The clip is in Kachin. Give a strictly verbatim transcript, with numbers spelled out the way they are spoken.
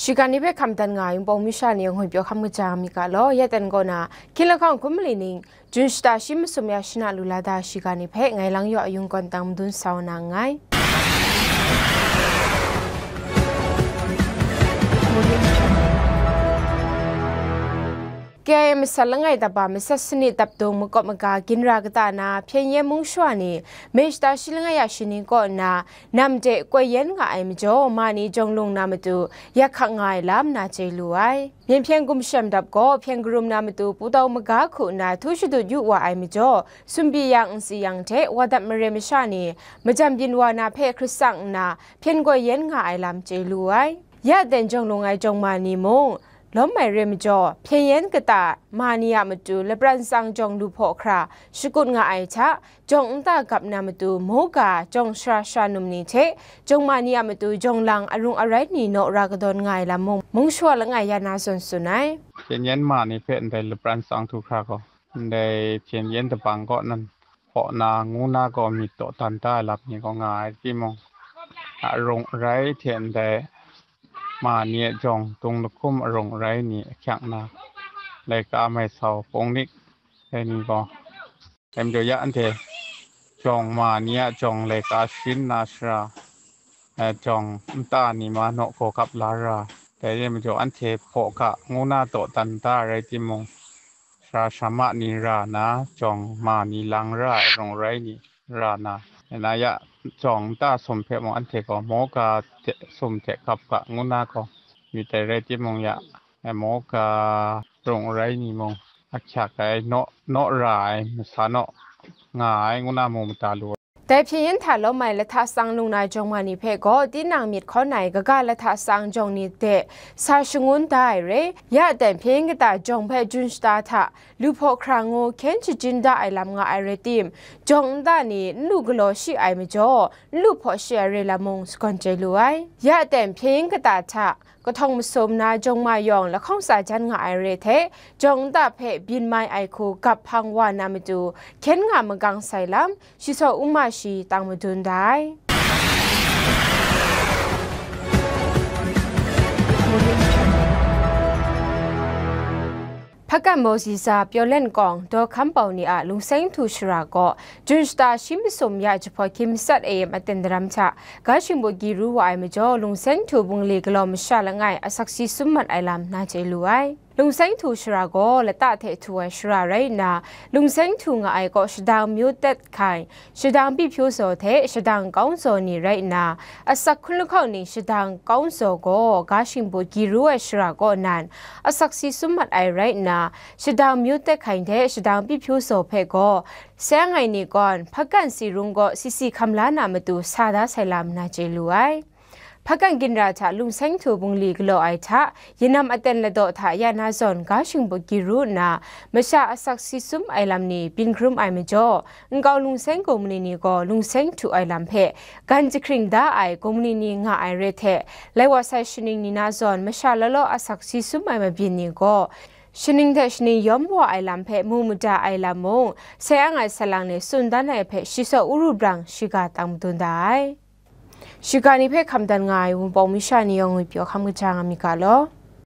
Shiga ni hpe hkam dan nga ai Wunpawng Misha ni ngwi pyaw hkam kaja mi ga law, ya ten kaw na, hkying lahkawng hkum mali ning, Jun shata shi masum ya shana lu la da shiga ni hpe ngai lang yaw ayung kawn tang madun sa wa na nngai. K I A masat langai daba masat sanit dapdung makawp maga ginra kata na Hpyen Yen mung shawa ni, May shata shi langai ya shi ni kaw nna, nam de koi yen nga ai majaw, ma ni jawng lung na matu, yak hkak nga ai lam na chye lu ai. Myen hpyen gumshem dap gaw, hpyen karum na matu, pu tau maga hku nna htu shadut yu wa ai majaw, sumbi yang nsi yang hte wa dap mare masha ni, majam byin wa na hpe hkrit tsang nna, hpyen koi yen nga ai lam chye lu ai. Ya ten jawng lung ai jawng ma ni mung, lawm ai re majaw, hpyen yen kata ma ni a matu lapran tsang jawng lu hpaw hkra shakut nga ai hta, jawng nta gap na matu, moga jawng sara sara num ni hte, jawng ma ni a matu, jawng lang arung arai ni naw ra kadawn nga ai lam mung, mung shawa langai ya na zawn tsun ai. Hpyen yen ma ni hpe ndai lapran tsang htu hkra gaw, ndai hpyen yen dabang kaw nan hpaw na, ngu na gaw myit dawdan da ai lam ni gaw nga ai timung, arung arai hte ndai ma ni a jawng, dung lahkum arung arai ni ahkyak na, laika mai sau, pungnik, dai ni gaw, dai majaw ya anhte jawng ma ni a jawng laika shin na shara, eh, jawng nta ni ma naw gaw gap la ra, dai re majaw anhte hpaw ga ngu na dawdan da ai rai timung, sara shamma ni ra na, jawng ma ni lang ra ai arung arai ni ra na, na ya jawng nta sum hpe mung anhte gaw moga hte sum hte gap ga ngu na gaw myit ai rai timung ya, eh, moga rung arai ni mung ahkyak ai, naw, naw ra ai, masa naw nga ai, ngu na mung mada lu ai. Dai hpyen yen hta lawm ai lahta tsang lung na jawng ma ni hpe gaw, tinang myit hkawn ai kaga lahta tsang jawng ni de sa shangun da ai re. Ya ten hpyen yen kata jawng hpe jun shata hta, lu hpaw hkra ngu hkyen shajin da ai lam nga ai rai tim, jawng nta ni n lu galaw shi ai majaw, n lu hpaw shi ai re lam mung sagawn chye lu ai. Ya ten hpyen yen kata hta, kahtawng masum na jawng ma yawng lahkawng tsa jan nga ai re hte, jawng nta hpe byin mai ai hku gap hpang wa na matu, hkyen nga magang sai lam, shi saw u ma shi tang madun da ai. Hpakan Mawzi tsa Pyaw Len Kawng, Daw Hkam Pau ni a lungseng htu shara gaw, Jun shata shi masum ya jahpawt hkying matsat A M aten daram hta, ga shingbu gyi ru wa ai majaw, lungseng htu bungli galaw masha langai asak si sum mat ai lam na chye lu ai. Lungseng htu shara gaw lata hte htu ai shara rai nna, lungseng htu nga ai kaw shadang myu tet hkai, shadang bihpyu zaw hte shadang kaung zaw ni rai nna, asak hkun lahkawng ning shadang kaung zaw gaw ga shingbu gyi ru ai shara kaw nan, asak si sum mat ai rai nna, shadang myu tet hkai hte shadang bihpyu zaw hpe gaw, sai ang ai ni gawn, hpakan si rung gaw si si hkam la na matu sa da sai lam na chye lu ai. Hpakan ginra hta lungseng htu bungli galaw ai hta, yanam aten ladaw hta ya na zawn ga shingbu gyi ru nna, masha asak si sum ai lam ni byin hkrum ai majaw, nkau lungseng gumli ni gaw lungseng htu ai lam hpe gan jahkring da ai gumli ni nga ai re hte, lai wa sai shaning ni na zawn masha law law asak si sum ai mabyin ni gaw, shaning hte shaning yawm wa ai lam hpe mu mada ai lam mung, sai ang ai salang ni tsun dan ai hpe shi saw u ru brang shiga tang madun da ai. Shiga ni hpe hkam dan nga ai Wunpawng Misha ni yawng ngwi pyaw hkam kaja nga mi ga law.